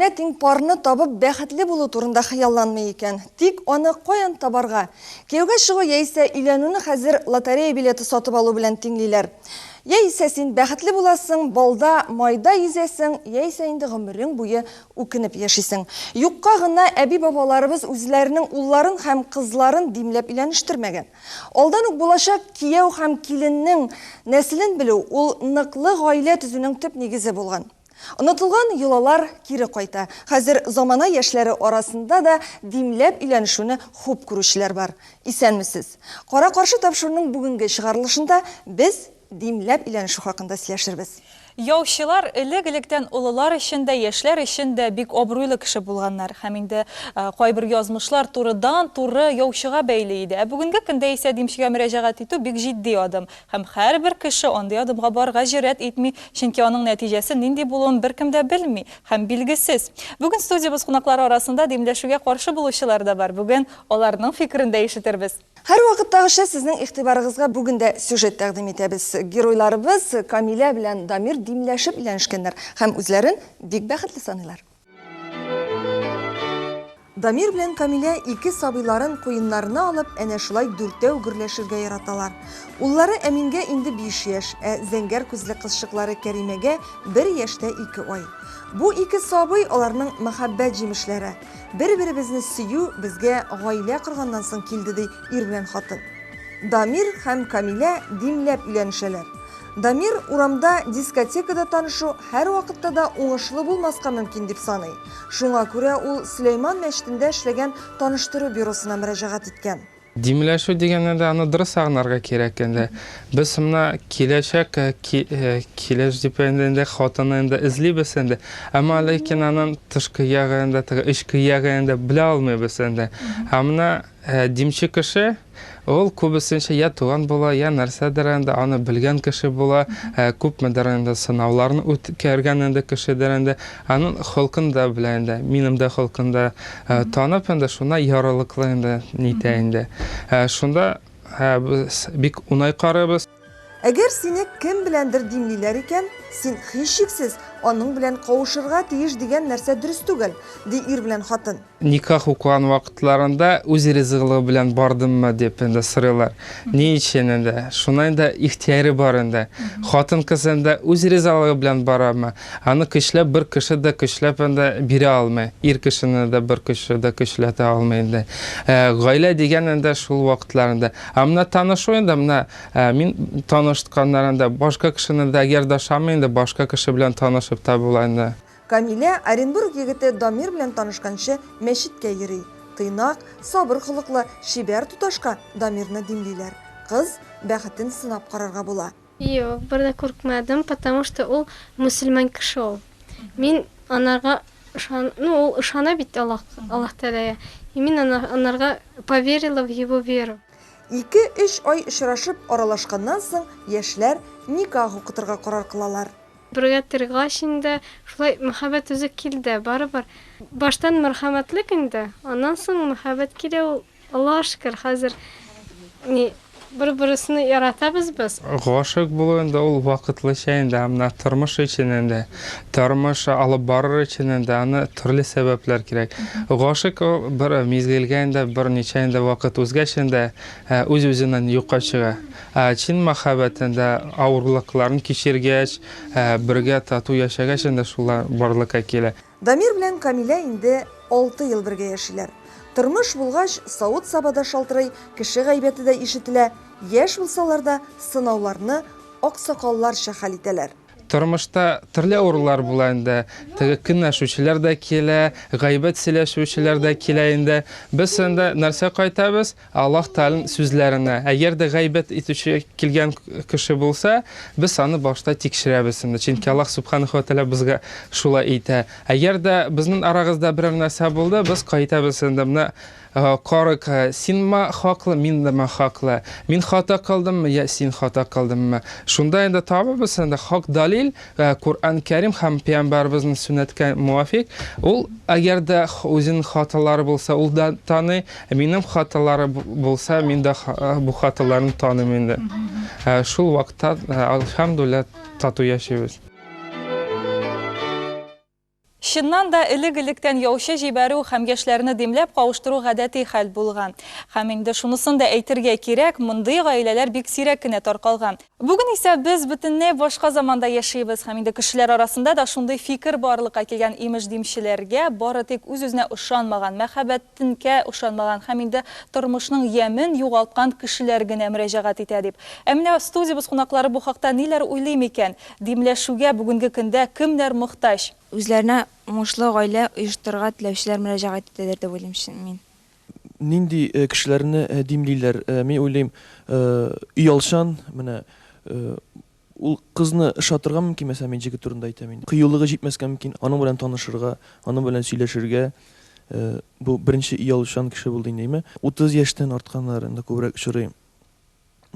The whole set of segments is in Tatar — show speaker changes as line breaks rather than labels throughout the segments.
Үзеңә тиң парны табып бәхетле булу турында хыялланмый икән? Тик аны каян табарга? Кияүгә чыгу яисә өйләнүне хәзер лотерея билеты сатып алу белән тиңлиләр. Яисә син бәхетле буласың, балда, майда йөзәсең, яисә инде гомерең буе үкенеп яшисең. Юкка гына әби-бабаларыбыз үзләренең улларын һәм кызларын димләп өйләнештермәгән. Алдан ук булачак кияү һәм киленнең нәселен белү, ул ныклы гаилә төзүнең төп нигезе булган. Онытылган йолалар кире кайта. Хәзер замана яшьләре арасында да димләп өйләнешүне хуп күрүчеләр бар. Исәнмесез! Кара-каршы тапшыруның бүгенге чыгарылышында без димләп өйләнешү хакында сөйләшербез.
Яучылар элек-электән олылар өчен дә, яшьләр өчен дә бик абруйлы кеше булганнар. Һәм инде кайбер язмышлар турыдан-туры яучыга бәйле иде. Ә бүгенге көндә исә димчегә мөрәҗәгать итү бик җитди адым. Һәм һәрбер кеше андый адымга барырга җөрьәт итми, чөнки аның нәтиҗәсе нинди булуын беркем дә белми һәм билгесез. Бүген студиябез кунаклары арасында димләшүгә каршы булучылар да бар. Бүген аларның фикерен дә ишетербез.
Һәрвакыттагыча сезнең игътибарыгызга бүген дә сюжет тәкъдим итәбез. Геройларыбыз Камилә белән Дамир димләшеп өйләнешкәннәр һәм үзләрен бик бәхетле саныйлар. Дамир белән Камилә ике сабыйларын куеннарына алып, әнә шулай дүртәү гөрләшергә яраталар. Уллары Әмингә инде биш яшь, ә зәңгәр күзле кызчыклары Кәримәгә бер яшь тә ике ай. Бу ике сабый аларның мәхәббәт җимешләре. Бер-беребезне сөю безгә гаилә корганнан соң килде, ди ир белән хатын. Дамир һәм Камилә димләп өйләнешәләр. Дамир урамда дискотекада танышу һәрвакытта да уңышлы булмаска мөмкин дип саный. Шуңа күрә ул Сөләйман мәчетендә эшләгән таныштыру бюросына мөрәҗәгать иткән.
Димләшү дигәнне дә аны дөрес аңларга кирәк инде. Без менә киләчәк килеш дип инде хатынны инде эзлибез инде. Әмма ләкин аның тышкы ягы инде, теге эчке ягы инде белә алмыйбыз инде. Ә менә димче кеше Ул күбесенчә я туган була, я нәрсәдер инде, аны белгән кеше була, күпмедер инде сынауларны үткәргән инде кешедер инде, аның холкын да белә инде, минем дә холкын да танып инде, шуна ярылыклы инде нитә инде. Шунда без бик унай карыйбыз.
Әгәр сине кем беләндер димлиләр икән, син һичшиксез аның белән кавышырга тиеш дигән нәрсә дөрес түгел, ди ир белән хатын.
Никах укыган вакытларында үз ризыклыгы белән бардыммы дип инде сорыйлар. Ни өчен инде? Шуна инде ихтияре бар инде. Хатын-кыз инде үз ризалыгы белән барамы? Аны көчләп бер кеше дә көчләп инде бирә алмый. Ир кешене дә бер кеше дә көчләтә алмый инде. Гаилә дигән инде шул вакытларында. Ә менә танышу инде менә Ә, мин танышканнарында башка кешене дә әгәр дә ошамый инде, башка кеше белән танышып та була инде.
Камилә Оренбург егете Дамир белән танышканчы мәчеткә йөри. Тыйнак, сабыр холыклы, чибәр туташка Дамирны димлиләр. Кыз бәхетен сынап карарга була.
Юк, бер дә куркмадым, потому что ул мөселман кеше ул. Мин анарга ышан, ну ул ышана бит Аллаһ, Аллаһ Тәгаләгә. И мин анарга поверила в его веру.
Ике-өч ай очрашып аралашканнан соң яшьләр никах укытырга карар кылалар.
Бергә торгач инде, шулай мәхәббәт үзе килде, барыбер. Баштан мәрхәмәтлек инде, аннан соң мәхәббәт килә ул, Аллага шөкер, хәзер ни, бер-бересне яратабыз без.
Гашыйк булу инде ул вакытлыча инде, ә менә тормыш өчен инде, тормыш алып барыр өчен инде аны төрле сәбәпләр кирәк. Гашыйк ул бер мизгелгә инде, берничә инде вакыт узгач инде үз-үзеннән юкка чыга. Ә чын мәхәббәт инде авырлыкларын кичергәч, бергә тату яшәгәч инде шулар барлыкка килә.
Дамир белән Камилә инде алты ел бергә яшиләр. Тормыш булгач, савыт-саба да шалтырый, кеше гайбәте дә ишетелә. Яшь булсалар да, сынауларны аксакалларча хәл итәләр.
Тормышта төрле авырулар була инде. Теге көнләшүчеләр дә килә, гайбәт сөйләшүчеләр дә килә инде. Без инде нәрсә кайтабыз? Аллаһ Тәгаләнең сүзләренә. Әгәр дә гайбәт итүче килгән кеше булса, без аны башта тикшерәбез инде. Чөнки Аллаһ Субханаһу ва Тәгалә безгә шулай әйтә. Әгәр дә безнең арагызда берәр нәрсә булды, без кайтабыз инде. Менә Карык, синме хаклы, минме хаклы? Мин хата кылдыммы, я син хата кылдыңмы? Шунда инде табабыз инде хак далил, Коръән Кәрим һәм пәйгамбәребезнең сөннәткә муафик. Ул әгәр дә үзенең хаталары булса, ул да таный, минем хаталары булса, мин дә бу хаталарны таныйм инде. Шул вакытта, әлхәмдүлилләһ, тату яшибез.
Чыннан да, элек-электән яучы җибәрү һәм яшьләрне димләп кавыштыру гадәти хәл булган. Һәм инде шунысын да әйтергә кирәк, мондый гаиләләр бик сирәк кенә таркалган. Бүген исә без бөтенләй башка заманда яшибез һәм инде кешеләр арасында да шундый фикер барлыкка килгән, имеш, димчеләргә бары тик үз-үзенә ышанмаган, мәхәббәтенкә ышанмаган һәм инде тормышның ямен югалткан кешеләр генә мөрәҗәгать итә дип. Ә менә студиябез кунаклары бу хакта ниләр уйлый микән? Димләшүгә бүгенге көндә кемнәр мохтаҗ?
Үзләренә уңышлы гаилә оештырырга теләүчеләр мөрәҗәгать итәдер дип уйлыйм мин.
Нинди кешеләрне димлиләр? Мин уйлыйм, оялчан, менә ул кызны ошатырга мөмкин, мәсәлән, мин җегет турында әйтәм инде. Кыюлыгы җитмәскә мөмкин, аның белән танышырга, аның белән сөйләшергә. Бу беренче оялчан кеше булды инде, әйме? 30 яшьтән артканнар инде күбрәк очрый.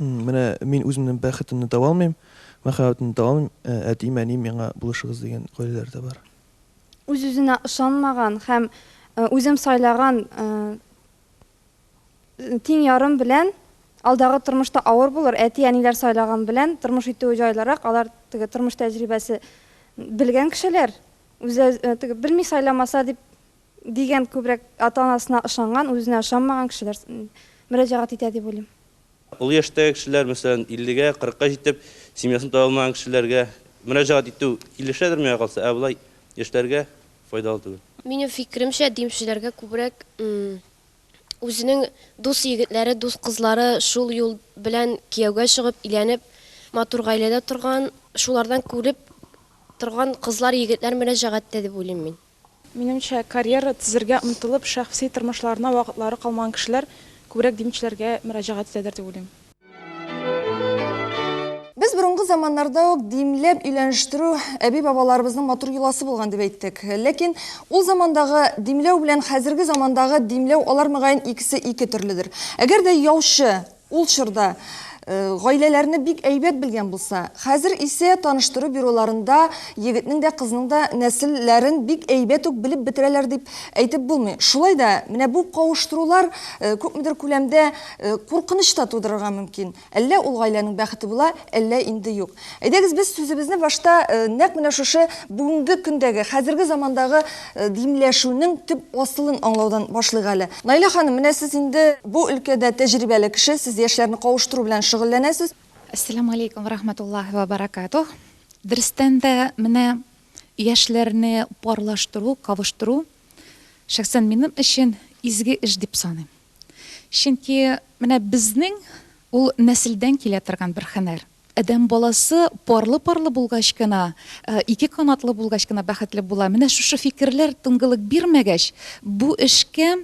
Менә мин үземнең бәхетемне таба алмыйм, мәхәббәтемне таба алмыйм, әтием, әнием миңа булышыгыз дигән гаиләләр дә бар.
Үз-үзенә ышанмаган һәм үзем сайлаган тиң ярым белән алдагы тормышта авыр булыр, әти-әниләр сайлаган белән тормыш итүе җайлырак, алар теге тормыш тәҗрибәсе белгән кешеләр, үзе теге белми сайламаса дип дигән күбрәк ата-анасына ышанган, үзенә ышанмаган кешеләр мөрәҗәгать итә дип уйлыйм.
Олы яшьтәге кешеләр, мәсәлән, иллегә, кырыкка җитеп, семьясын таба алмаган кешеләргә мөрәҗәгать итү килешәдер миңа калса, ә болай яшьләргә файдалы түгел.
Минем фикеремчә, димчеләргә күбрәк үзенең дус егетләре, дус кызлары шул юл белән кияүгә чыгып, өйләнеп, матур гаиләдә торган, шулардан күреп торган кызлар, егетләр мөрәҗәгать итә дип уйлыйм мин.
Минемчә, карьера төзергә омтылып, шәхси тормышларына вакытлары калмаган кешеләр күбрәк димчеләргә мөрәҗәгать итәдер дип уйлыйм.
Без борынгы заманнарда ук димләп өйләнештерү әби-бабаларыбызның матур йоласы булган дип әйттек. Ләкин ул замандагы димләү белән хәзерге замандагы димләү алар мөгаен икесе ике төрледер. Әгәр дә яучы Ул чорда гаиләләрне бик әйбәт белгән булса, хәзер исә таныштыру бюроларында егетнең дә, кызның да нәселләрен бик әйбәт үк белеп бетерәләр дип әйтеп булмый. Шулай да менә бу кавыштырулар күпмедер күләмдә куркыныч та тудырырга мөмкин. Әллә ул гаиләнең бәхете була, әллә инде юк. Әйдәгез, без сүзебезне башта нәкъ менә шушы бүгенге көндәге, хәзерге замандагы димләшүнең төп асылын аңлаудан башлыйк әле. Наилә ханым, менә сез инде бу өлкәдә тәҗрибәле кеше, сез яшьләрне кавыштыру белән шөгыльләнәсез.
Әссәламү алейкум вә рахматуллаһи вә баракатуһ. Дөрестән дә, менә яшьләрне парлаштыру, кавыштыру, шәхсән минем өчен изге эш дип саныйм. Чөнки менә безнең ул нәселдән килә торган бер һөнәр. Адәм баласы парлы-парлы булгач кына, ике канатлы булгач кына бәхетле була. Менә шушы фикерләр тынгылык бирмәгәч, бу эшкә,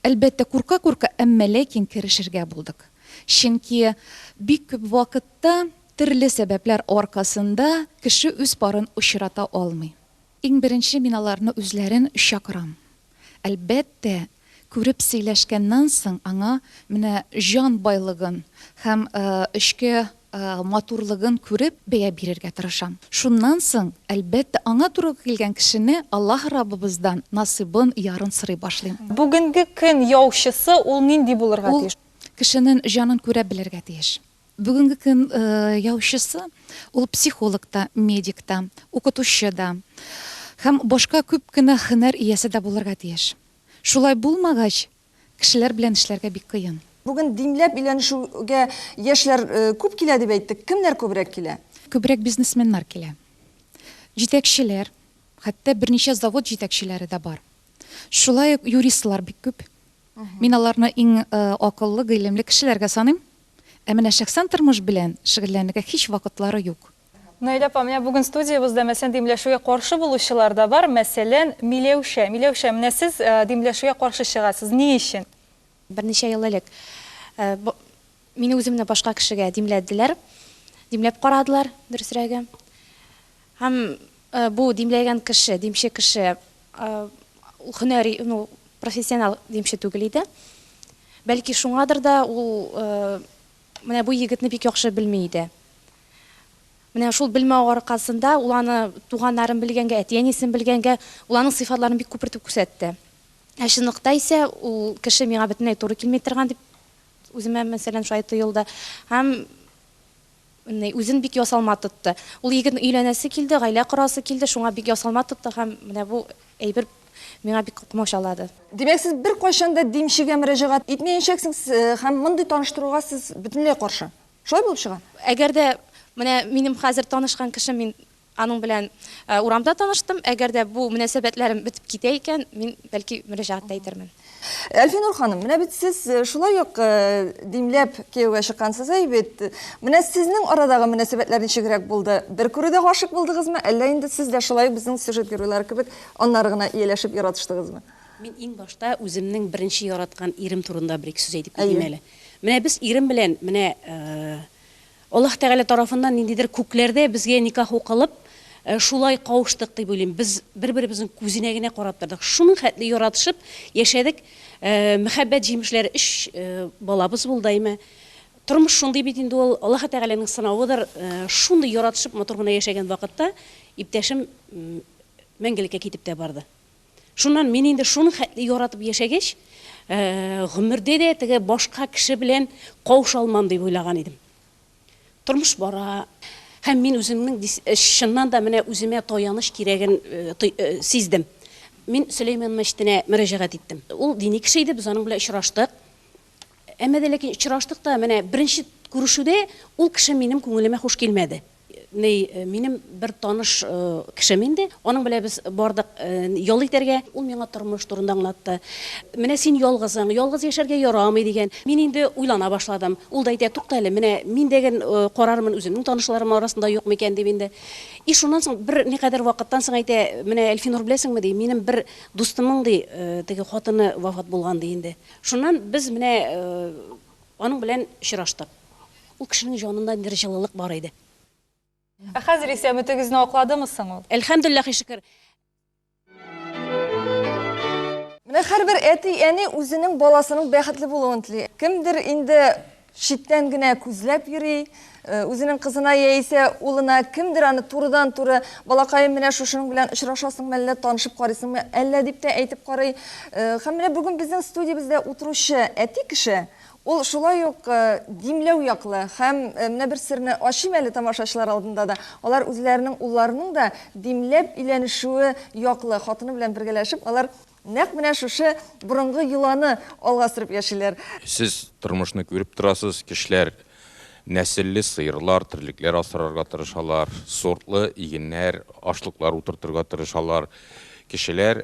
әлбәттә, курка-курка, әмма ләкин керешергә булдык. Чөнки бик күп вакытта төрле сәбәпләр аркасында кеше үз парын очрата алмый. Иң беренче мин аларны үзләрен чакырам. Әлбәттә, күреп сөйләшкәннән соң аңа менә җан байлыгын һәм эчке матурлыгын күреп бәя бирергә тырышам. Шуннан соң, әлбәттә, аңа туры килгән кешене Аллаһ Раббыбыздан насыйбын, ярын сорый башлыйм.
Бүгенге көн яучысы ул нинди булырга
Ул
тиеш?
кешенең җанын күрә белергә тиеш. Бүгенге көн яучысы ул психолог та, медик та, укытучы да һәм башка күп кенә һөнәр иясе дә булырга тиеш. Шулай булмагач, кешеләр белән эшләргә бик кыен.
Бүген димләп өйләнешүгә яшьләр күп килә дип әйттек. Кемнәр күбрәк килә?
Күбрәк бизнесменнар килә. Җитәкчеләр, хәтта берничә завод җитәкчеләре дә бар. Шулай ук юристлар бик күп. Мин аларны иң акыллы, гыйлемле кешеләргә саныйм. Ә менә шәхсән тормыш белән шөгыльләнергә һич вакытлары юк.
Наилә апа, менә бүген студиябездә, мәсәлән, димләшүгә каршы булучылар да бар. Мәсәлән, Миләүшә. Миләүшә, менә сез димләшүгә каршы чыгасыз. Ни өчен?
Берничә ел элек мине үземне башка кешегә димләделәр. Димләп карадылар, дөресрәге. Һәм бу димләгән кеше, димче кеше, ул һөнәри, ну, профессионал димче түгел иде. Бәлки шуңадыр да ул менә бу егетне бик яхшы белми иде. Менә шул белмәү аркасында ул аны туганнарын белгәнгә, әти-әнисен белгәнгә, ул аның сыйфатларын бик күпертеп күрсәтте. Ә чынлыкта исә ул кеше миңа бөтенләй туры килми торган дип үземә, мәсәлән, шулай тоелды. Һәм. Ни, үзен бик ясалма тотты. Ул егетнең өйләнәсе килде, гаилә корасы килде, шуңа бик ясалма тотты һәм менә бу әйбер миңа бик комачаулады.
Димәк, сез беркайчан да димчегә мөрәҗәгать итмәячәксез һәм мондый таныштыруга сез бөтенләй каршы. Шулай булып чыга?
Әгәр дә менә минем хәзер танышкан кешем, мин Аның белән урамда таныштым. Әгәр дә бу мөнәсәбәтләрем бетеп китә икән, мин, бәлки, мөрәҗәгать тә итәрмен.
Әлфинур ханым, менә бит сез шулай ук димләп кияүгә чыккансыз, әй бит. Менә сезнең арадагы мөнәсәбәтләр ничегрәк булды? Бер күрүдә гашыйк булдыгызмы, әллә инде сез дә шулай ук безнең сюжет геройлары кебек аннары гына ияләшеп яратыштыгызмы?
Мин иң башта үземнең беренче яраткан ирем турында бер-ике сүз әйтеп китим әле. Менә без ирем белән менә Аллаһ Тәгалә тарафыннан ниндидер күкләрдә безгә никах укылып, шулай кавыштык дип уйлыйм. Без бер-беребезнең күзенә генә карап тордык. Шуның хәтле яратышып яшәдек. Мәхәббәт җимешләре өч балабыз булды, әйме. Тормыш шундый бит инде ул, Аллаһ Тәгаләнең сынавыдыр. Шундый яратышып, матур гына яшәгән вакытта иптәшем мәңгелеккә китеп тә барды. Шуннан мин инде шуның хәтле яратып яшәгәч, гомердә дә теге башка кеше белән кавыша алмам дип уйлаган идем. Тормыш бара, һәм мин үземнең чыннан да менә үземә таяныч кирәген сиздем. Мин Сөләйман мәчетенә мөрәҗәгать иттем. Ул дини кеше иде, без аның белән очраштык. Әмма дә ләкин очраштык та, менә беренче күрешүдә ул кеше минем күңелемә хуш килмәде. Ни, минем бер таныш кешем инде, аның белән без бардык ял итәргә. Ул миңа тормыш турында аңлатты. Менә син ялгызың, ялгыз яшәргә ярамый, дигән. Мин инде уйлана башладым. Ул да әйтә, тукта әле, менә мин дә ген карармын, үземнең танышларым арасында юк микән, дип инде. И шуннан соң бер никадәр вакыттан соң әйтә, менә, Әлфинур, беләсеңме, ди, минем бер дустымның, ди, теге хатыны вафат булган, ди инде. Шуннан без менә аның белән очраштык. Ул кешенең җанында ниндидер җылылык бар иде.
Ә хәзер исә өметегезне акладымы соң ул?
Әлхәмдүлилләһи шөкер.
Менә һәрбер әти-әни үзенең баласының бәхетле булуын тели. Кемдер инде читтән генә күзләп йөри, Үзенең кызына яисә улына кемдер аны турыдан-туры, Балакаем, менә шушының белән очрашасыңмы әллә, танышып карыйсыңмы әллә, дип тә әйтеп карый. Һәм менә бүген безнең студиябездә утыручы әти кеше, ул шулай ук димләү яклы. Һәм менә бер серне ачыйм әле тамашачылар алдында да, алар үзләренең улларының да димләп өйләнешүе яклы. Хатыны белән бергәләшеп, алар Нәкъ менә шушы борынгы йоланы алга сөреп яшиләр.
Сез тормышны күреп торасыз, кешеләр нәселле сыерлар, терлекләр асрарга тырышалар, сортлы игеннәр, ашлыклар утыртырга тырышалар. Кешеләр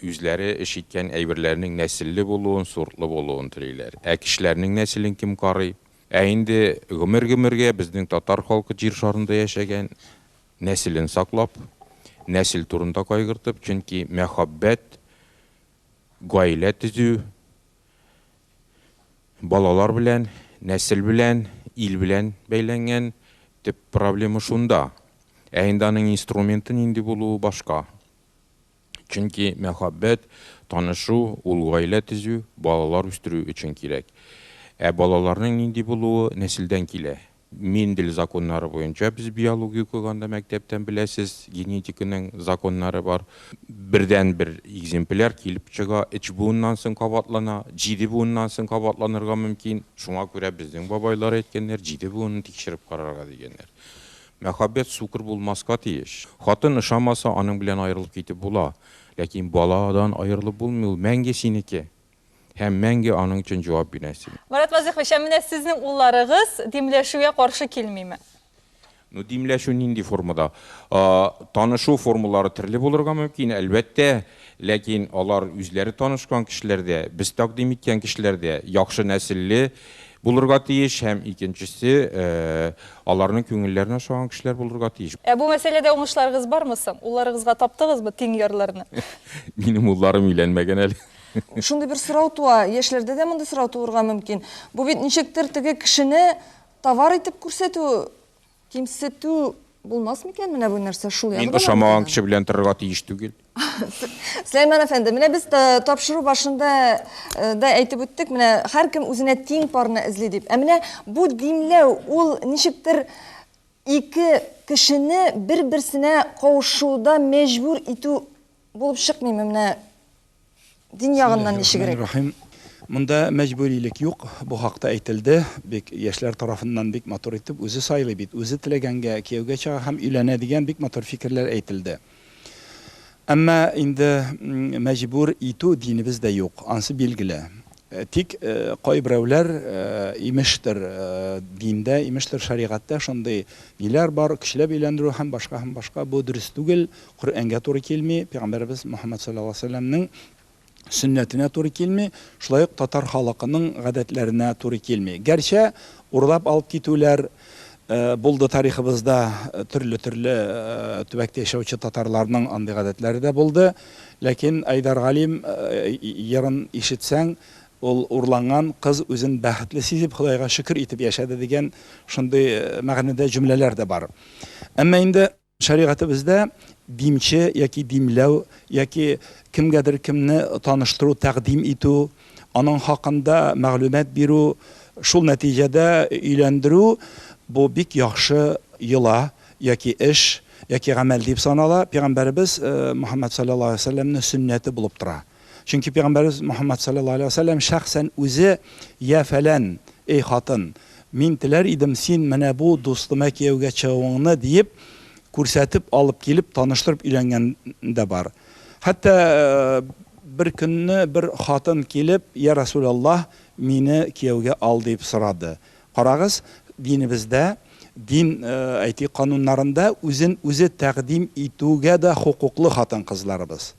үзләре эш иткән әйберләрнең нәселле булуын, сортлы булуын телиләр. Ә кешеләрнең нәселен кем карый? Ә инде гомер-гомергә безнең татар халкы җир шарында яшәгән, Нәселен саклап, нәсел турында кайгыртып, чөнки мәхәббәт, гаилә төзү, балалар белән, нәсел белән, ил белән бәйләнгән, төп проблема шунда. Ә инде аның инструменты нинди булуы башка. Чөнки мәхәббәт, танышу, ул гаилә төзү, балалар үстерү өчен кирәк. Ә балаларның нинди булуы нәселдән килә. Мендель законнары буенча без биология укыганда мәктәптән беләсез, генетиканың законнары бар. Бердәнбер экземпляр килеп чыга, өч буыннан соң кабатлана, җиде буыннан соң кабатланырга мөмкин. Шуңа күрә безнең бабайлар әйткәннәр, җиде буынны тикшереп карарга дигәннәр. Мәхәббәт сукыр булмаска тиеш. Хатын ошамаса, аның белән аерылып китеп була. Ләкин баладан аерылып булмый, ул мәңге синеке. Һәм мәңге аның өчен җавап бирәсең.
Марат Вазыйхович, ә менә сезнең улларыгыз димләшүгә каршы килмиме?
Ну, димләшү нинди формада? Танышу формалары төрле булырга мөмкин, әлбәттә. Ләкин алар үзләре танышкан кешеләр дә, без тәкъдим иткән кешеләр дә яхшы нәселле булырга тиеш һәм икенчесе, аларның күңелләренә ошаган кешеләр булырга тиеш.
Ә бу мәсьәләдә уңышларыгыз бармы соң? Улларыгызга таптыгызмы тиң ярларны?
Минем улларым өйләнмәгән әле.
Шундый бер сорау туа, яшьләрдә дә мондый сорау туырга мөмкин. Бу бит ничектер теге кешене товар итеп күрсәтү Кимсетү булмас микән менә бу нәрсә шул ягы
Мин ошамаган кеше белән торырга тиеш түгел.
Сөләйман әфәнде, менә без тапшыру башында э, да әйтеп үттек, менә һәркем үзенә тиң парны эзли дип. Ә менә бу димләү ул ничектер ике кешене бер-берсенә кавышуда мәҗбүр итү булып чыкмыймы менә дин ягыннан ничегрәк?
Рахим. Монда мәҗбүрилек юк, бу хакта әйтелде. Бик яшьләр тарафыннан бик матур итеп, үзе сайлый бит, үзе теләгәнгә кияүгә чыга һәм өйләнә дигән бик матур фикерләр әйтелде. Әмма инде мәҗбүр итү динебездә юк, ансы билгеле. Тик кайберәүләр, имештер, диндә, имештер, шәригатьтә шундый ниләр бар, көчләп өйләндерү һәм башка һәм башка, бу дөрес түгел, Коръәнгә туры килми, пәйгамбәребез Мөхәммәд салләллаһу алейһи ва сәлләмнең сөннәтенә туры килми, шулай ук татар халыкының гадәтләренә туры килми. Гәрчә урлап алып китүләр булды тарихыбызда, төрле-төрле төбәктә яшәүче татарларның андый гадәтләре дә булды. Ләкин Айдар Галим йырын ишетсәң, ул урланган кыз үзен бәхетле сизеп, Ходайга шөкер итеп яшәде дигән шундый мәгънәдә җөмләләр дә бар. Әмма инде Шәригатебездә димче яки димләү яки кемгәдер кемне таныштыру, тәкъдим итү, аның хакында мәгълүмат бирү, шул нәтиҗәдә өйләндерү, бу бик яхшы йола яки эш, яки гамәл дип санала, Пәйгамбәребез Мөхәммәд салләллаһу галәйһи ва сәлләмнең сөннәте булып тора. Чөнки пәйгамбәребез Мөхәммәд салләллаһу галәйһи ва сәлләм шәхсән үзе, Йә фәлән, эй хатын, мин теләр идем син менә бу дустыма кияүгә чыгуыңны, диеп, күрсәтеп алып килеп, таныштырып өйләнгән дә бар. Хәтта бер көнне бер хатын килеп, Йә Расүләллаһ, мине кияүгә ал, дип сорады. Карагыз, динебездә, дин, әйтик, кануннарында үзен үзе тәкъдим итүгә дә хокуклы хатын-кызларыбыз.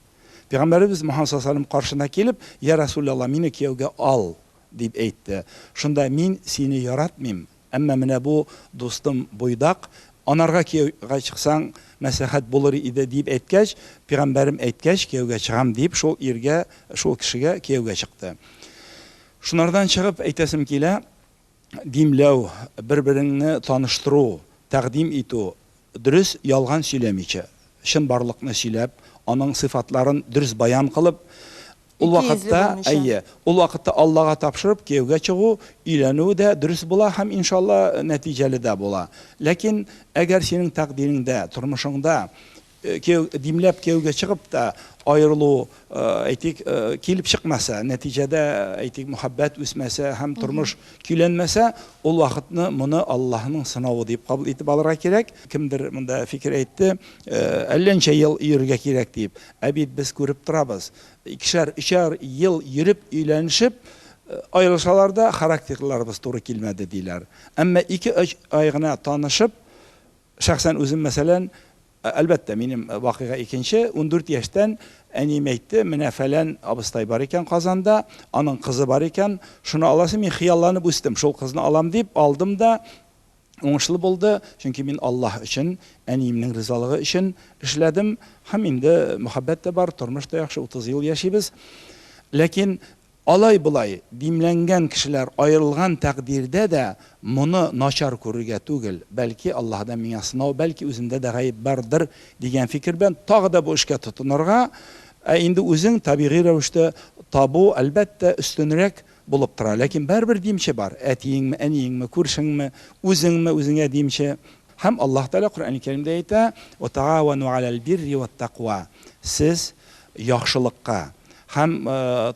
Пәйгамбәребез Мөхәммәд саллаллаһу галәйһи ва сәлләм каршына килеп, Йә Расүләллаһ, мине кияүгә ал, дип әйтте. Шунда, Мин сине яратмыйм, әмма менә бу дустым буйдак, анарга кияүгә чыксаң, мәслихәт булыр иде, дип әйткәч, пәйгамбәрем әйткәч, кияүгә чыгам, дип, шул иргә, шул кешегә кияүгә чыкты. Шунардан чыгып әйтәсем килә, димләү, бер-береңне таныштыру, тәкъдим итү, дөрес, ялган сөйләмичә, чынбарлыкны сөйләп, аның сыйфатларын дөрес баян кылып, ул вакытта, әйе, ул вакытта Аллага тапшырып кияүгә чыгу, өйләнү дә дөрес була һәм, иншалла, нәтиҗәле дә була. Ләкин әгәр синең тәкъдиреңдә, тормышыңда кияү, димләп кияүгә чыгып та аерылу, әйтик, килеп чыкмаса, нәтиҗәдә, әйтик, мөхәббәт үсмәсә һәм тормыш көйләнмәсә, ул вакытны моны Аллаһның сынавы дип кабул итеп алырга кирәк. Кемдер монда фикер әйтте, әллә ничә ел йөрергә кирәк дип. Ә бит без күреп торабыз, икешәр, өчәр ел йөреп, өйләнешеп, аерылышалар да, характерларыбыз туры килмәде, диләр. Әмма ике-өч ай гына танышып, шәхсән үзем, мәсәлән, Әлбәттә, минем вакыйга икенче. 14 яшьтән әнием әйтте, менә фәлән абыстай бар икән Казанда, аның кызы бар икән, шуны аласың. Мин хыялланып үстем, шул кызны алам дип, алдым да, уңышлы булды, чөнки мин Аллаһ өчен, әниемнең ризалыгы өчен эшләдем. Һәм инде мөхәббәт тә бар, тормыш та яхшы, 30 ел яшибез. Ләкин Алай-болай димләнгән кешеләр аерылган тәкъдирдә дә моны начар күрергә түгел, бәлки Аллаһыдан миңа сынау, бәлки үземдә дә гаеп бардыр дигән фикер белән тагы да бу эшкә тотынырга, ә инде үзең табигый рәвештә табу, әлбәттә, өстенрәк булып тора. Ләкин барыбер димче бар, әтиеңме, әниеңме, күршеңме, үзеңме үзеңә димче. Һәм Аллаһ Тәгалә Коръәни Кәримдә әйтә, Ва тагавану галәл бирри ват-таква, сез яхшылыкка һәм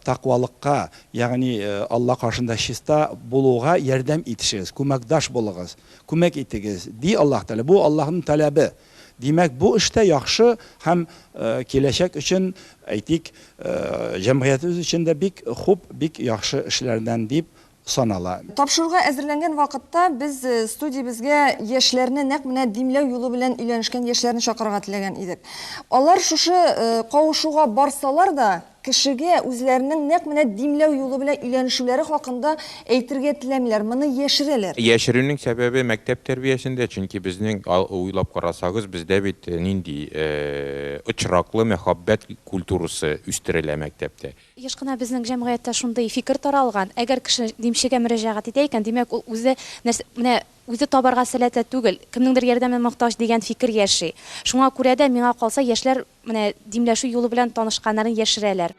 таквалыкка, ягъни Алла каршында чиста булуга ярдәм итешегез, күмәкдаш булыгыз, күмәк итегез, ди Аллаһ Тәгалә. Бу Аллаһның таләбе. Димәк, бу эштә яхшы һәм киләчәк өчен, әйтик, җәмгыятебез өчен дә бик хуп, бик яхшы эшләрдән дип санала.
Тапшыруга әзерләнгән вакытта без студиябезгә яшьләрне, нәкъ менә димләү юлы белән өйләнешкән яшьләрне чакырырга теләгән идек. Алар шушы кавышуга барсалар да, кешегә үзләренең нәкъ менә димләү юлы белән өйләнешүләре хакында әйтергә теләмиләр, моны яшерәләр.
Яшерүнең сәбәбе мәктәп тәрбиясендә, чөнки безнең, уйлап карасагыз, бездә бит нинди очраклы мәхәббәт культурасы үстерелә мәктәптә.
Еш кына безнең җәмгыятьтә шундый фикер таралган, әгәр кеше димчегә мөрәҗәгать итә икән, димәк, ул үзе нәрсә, менә үзе табарга сәләтле түгел, кемнеңдер ярдәменә мохтаҗ дигән фикер яши. Шуңа күрә дә, миңа калса, яшьләр менә димләшү юлы белән танышканнарын яшерәләр.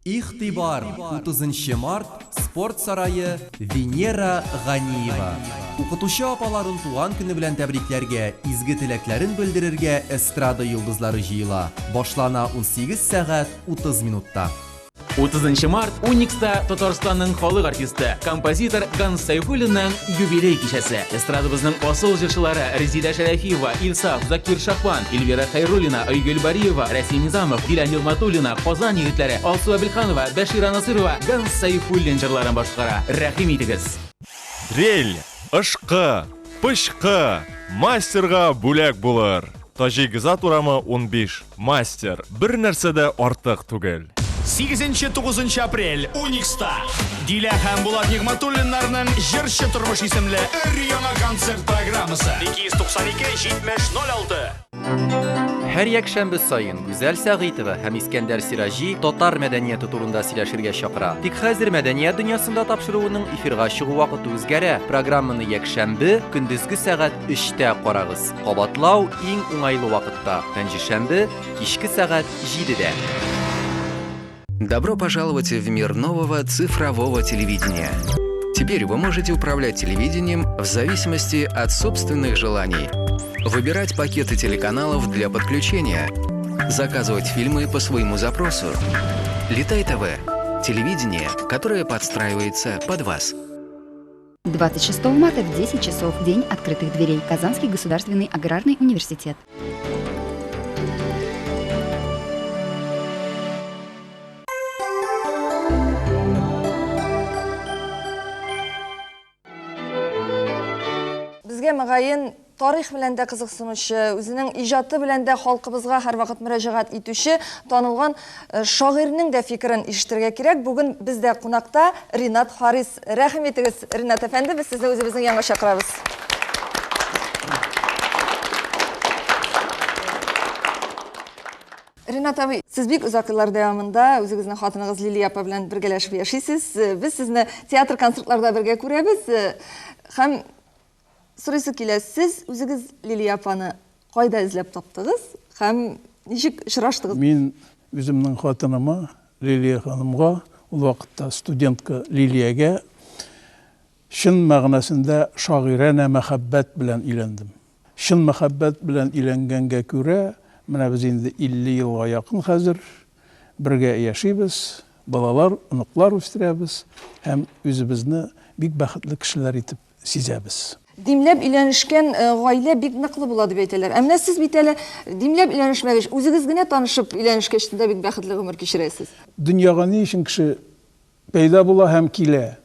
Игътибар! 30 март, Спорт сарае, Венера Ганиева. Укытучы апаларын туган көне белән тәбрикләргә, изге теләкләрен белдерергә эстрада йолдызлары җыела. Башлана 18 сәгать 30 минутта.
30 март Уникста Татарстанның халык артисты, композитор Ганс Сайфуллинның юбилей кичәсе. Эстрадабызның асыл җырчылары Резидә Шәрәфиева, Илсаф, Закир Шахван, Эльвира Хәйруллина, Айгөл Бариева, Рәсим Низамов, Дилә Нигъмәтуллина, Казан егетләре, Алсу Әбелханова, Бәшира Насырова Ганс Сайфуллин җырларын башкара. Рәхим итегез!
Дрель, ышкы, пычкы, мастерга бүләк булыр. Таҗи Гизат урамы 15. Мастер, бер нәрсә дә артык түгел.
Сигезенче-тугызынчы апрель, Уникста Дилә һәм Булат Нигъмәтуллиннарның Җырчы тормыш исемле өр-яңа концерт программасы. 292 70 06.
Һәр якшәмбе саен Гүзәл Сәгыйтова һәм Искәндәр Сираҗи татар мәдәнияте турында сөйләшергә чакыра. Тик хәзер Мәдәният дөньясында тапшыруының эфирга чыгу вакыты үзгәрә. Программаны якшәмбе, көндезге сәгать өчтә карагыз. Кабатлау иң уңайлы вакытта, пәнҗешәмбе, кичке сәгать җидедә.
Добро пожаловать в мир нового цифрового телевидения. Теперь вы можете управлять телевидением в зависимости от собственных желаний. Выбирать пакеты телеканалов для подключения. Заказывать фильмы по своему запросу. Летай ТВ. Телевидение, которое подстраивается под вас.
26 марта в 10 часов. День открытых дверей. Казанский государственный аграрный университет.
Безгә мөгаен тарих белән дә кызыксынучы, үзенең иҗаты белән дә халкыбызга һәрвакыт мөрәҗәгать итүче танылган э, шагыйрьнең дә фикерен ишетергә кирәк. Бүген бездә кунакта Ринат Харис. Рәхим итегез, Ринат әфәнде, без сезне үзебезнең янга чакырабыз. Ринат абый, сез бик озак еллар дәвамында үзегезнең хатыныгыз Лилия апа белән бергәләшеп яшисез. Без сезне театр концертларда бергә күрәбез. Һәм Сорыйсы килә, сез үзегез Лилия апаны кайда эзләп таптыгыз һәм ничек очраштыгыз?
Мин үземнең хатыныма, Лилия ханымга, ул вакытта студентка Лилиягә чын мәгънәсендә шагыйранә мәхәббәт белән өйләндем. Чын мәхәббәт белән өйләнгәнгә күрә, менә без инде 50 елга якын хәзер бергә яшибез, балалар, оныклар үстерәбез һәм үзебезне бик бәхетле кешеләр итеп сизәбез.
Димләп өйләнешкән гаилә бик ныклы була дип әйтәләр. Ә менә сез бит әле димләп өйләнешмәгәч, үзегез генә танышып өйләнешкәч тә бик бәхетле гомер кичерәсез.
Дөньяга ни өчен кеше пәйда була һәм килә?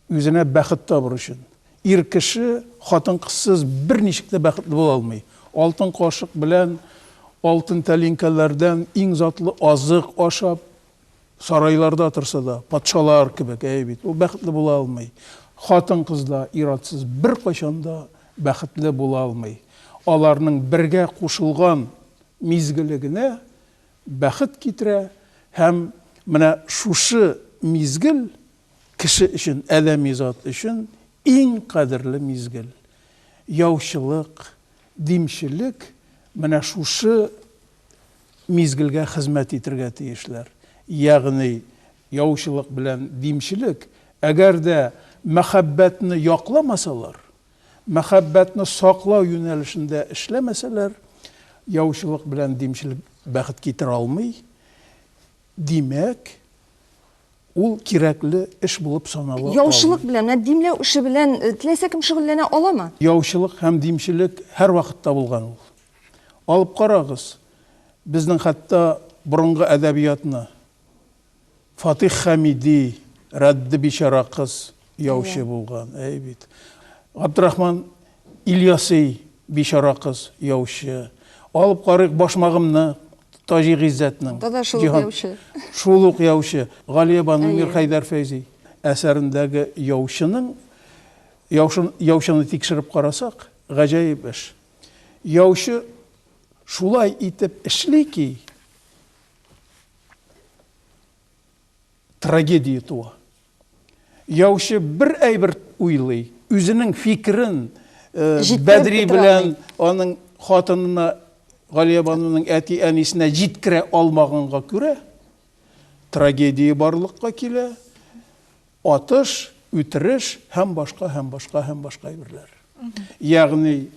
Үзенә бәхет табыр өчен. Ир кеше хатын-кызсыз берничек тә бәхетле була алмый. Алтын кашык белән алтын тәлинкәләрдән иң затлы азык ашап, Сарайларда торса да, патшалар кебек, әйе бит, ул бәхетле була алмый. Хатын-кыз да ир-атсыз беркайчан да бәхетле була алмый. Аларның бергә кушылган мизгеле генә бәхет китерә һәм менә шушы мизгел кеше өчен, адәми зат өчен иң кадерле мизгел. Яучылык, димчелек менә шушы мизгелгә хезмәт итергә тиешләр. Ягъни яучылык белән димчелек, әгәр дә мәхәббәтне якламасалар, мәхәббәтне саклау юнәлешендә эшләмәсәләр, яучылык белән димчелек бәхет китерә алмый. Димәк, ул кирәкле эш булып санала алмый.
Яучылык белән, менә димләү эше белән теләсә кем шөгыльләнә аламы?
Яучылык һәм димчелек һәрвакытта булган ул. Алып карагыз, безнең хәтта борынгы әдәбиятны. Фатих Хәмиди, Рәдде бичара кыз яучы булган, әй бит. Габдрахман Ильясый, бичара кыз яучы. Алып карыйк Башмагымны, Таҗи Гыйззәтнең.
Анда да шул ук яучы.
Шул ук яучы. Галиябану Мирхәйдәр Фәйзи әсәрендәге яучының, яучыны тикшереп карасак, гаҗәеп эш. Яучы шулай итеп эшли ки, трагедия туа. Яучы бер әйбер уйлый, үзенең фикерен э, Бәдри белән аның хатынына Галиябануның әти-әнисенә җиткерә алмаганга күрә, трагедия барлыкка килә. Атыш. үтереш һәм башка һәм башка һәм башка әйберләр. Ягъни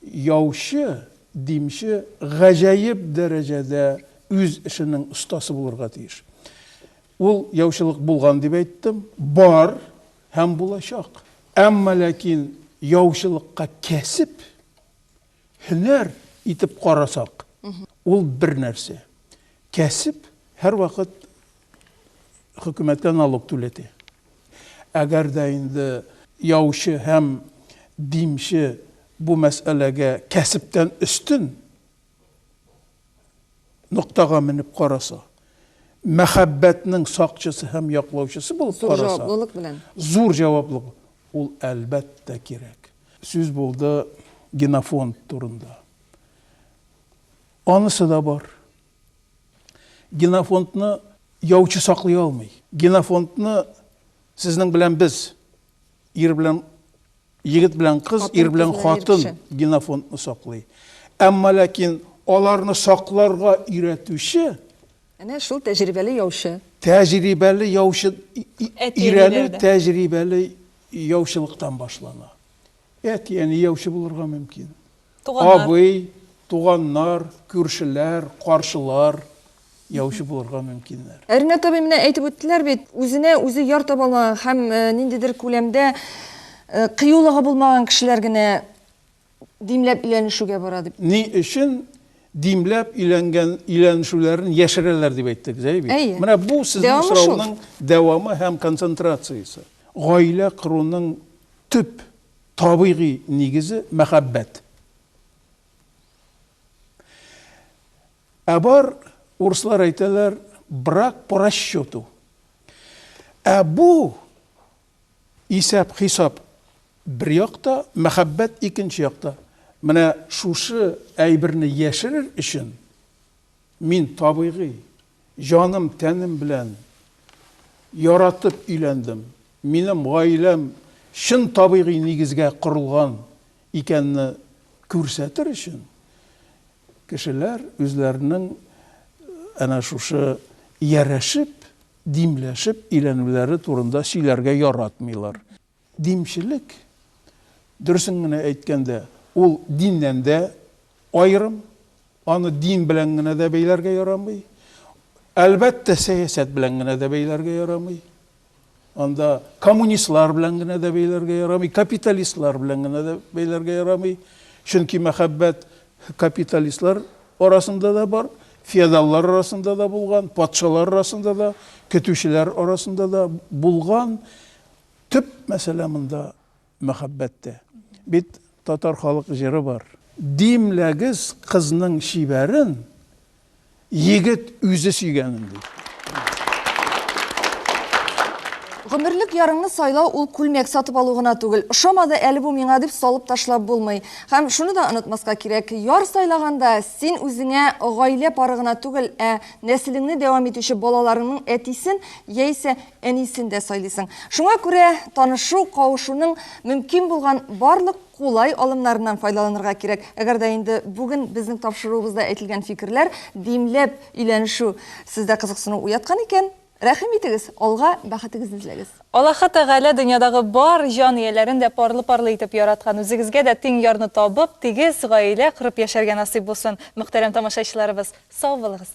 яучы, димче гаҗәеп дәрәҗәдә үз эшенең остасы булырга тиеш. Ул яучылык булган дип әйттем, бар һәм булачак. Әмма ләкин яучылыкка кәсеп, һөнәр итеп карасак, ул бер нәрсә. Кәсеп һәрвакыт хөкүмәткә налог түләтә. Әгәр дә инде яучы һәм димче бу мәсьәләгә кәсептән өстен ноктага менеп караса, мәхәббәтнең сакчысы һәм яклаучысы булып
Зур
караса,
җаваплылык белән.
Зур җаваплылык, ул әлбәттә кирәк. Сүз булды генофонд турында. Анысы да бар. Генофондны яучы саклый алмый. Генофондны сезнең белән без, ир белән егет белән кыз, ир белән хатын генофондны саклый. Әмма ләкин аларны сакларга өйрәтүче
Әнә шул тәҗрибәле яучы.
Тәҗрибәле яучы өйрәнү тәҗрибәле яучылыктан башлана. Әти-әни яучы булырга мөмкин.
Туганнар.
Абый, туганнар, күршеләр, каршылар яучы булырга мөмкиннәр.
Ә Ринат абый, менә әйтеп үттеләр бит, үзенә үзе яр таба алмаган һәм ниндидер күләмдә кыюлыгы булмаган кешеләр генә димләп өйләнешүгә бара дип.
Ни өчен димләп өйләнгән өйләнешүләрен яшерәләр дип әйттегез, әйе бит?
Әйе.
Менә бу сезнең
Дәвамы шул.
сорауның дәвамы һәм концентрациясе. Гаилә коруның төп табигый нигезе, мәхәббәт. Ә бар, урыслар әйтәләр, брак по расчету. Ә бу исәп-хисап бер якта, мәхәббәт икенче якта. Менә шушы әйберне яшерер өчен мин табигый, җаным, тәнем белән яратып өйләндем. Минем гаиләм чын табигый нигезгә корылган икәнне күрсәтер өчен кешеләр үзләренең әнә шушы ярәшеп, димләшеп өйләнүләре турында сөйләргә яратмыйлар. Димчелек, дөресен генә әйткәндә, ул диннән дә аерым, аны дин белән генә дә бәйләргә ярамый. Әлбәттә, сәясәт белән генә дә бәйләргә ярамый. Анда коммунистлар белән генә дә бәйләргә ярамый, капиталистлар белән генә дә бәйләргә ярамый. Чөнки мәхәббәт капиталистлар арасында да бар, феодаллар арасында да булган, патшалар арасында да, көтүчеләр арасында да булган. Төп мәсьәлә монда мәхәббәттә. Бит татар халык җыры бар. Димләгез кызның чибәрен, егет үзе сөйгәнен, ди.
Гомерлек ярыңны сайлау ул күлмәк сатып алу гына түгел. Ошамады әле бу миңа дип салып ташлап булмый. Һәм шуны да онытмаска кирәк, яр сайлаганда син үзеңә гаилә пары гына түгел, ә нәселеңне дәвам итүче балаларыңның әтисен яисә әнисен дә сайлыйсың. Шуңа күрә танышу, кавышуның мөмкин булган барлык кулай алымнарыннан файдаланырга кирәк. Әгәр дә инде бүген безнең тапшыруыбызда әйтелгән фикерләр димләп өйләнешү сездә кызыксыну уяткан икән, рәхим итегез, алга бәхетегезне эзләгез.
Аллаһы Тәгалә дөньядагы бар җан ияләрен дә парлы-парлы итеп яраткан. Үзегезгә дә тиң ярны табып, тигез гаилә корып яшәргә насыйп булсын, мөхтәрәм тамашачыларыбыз. Сау булыгыз!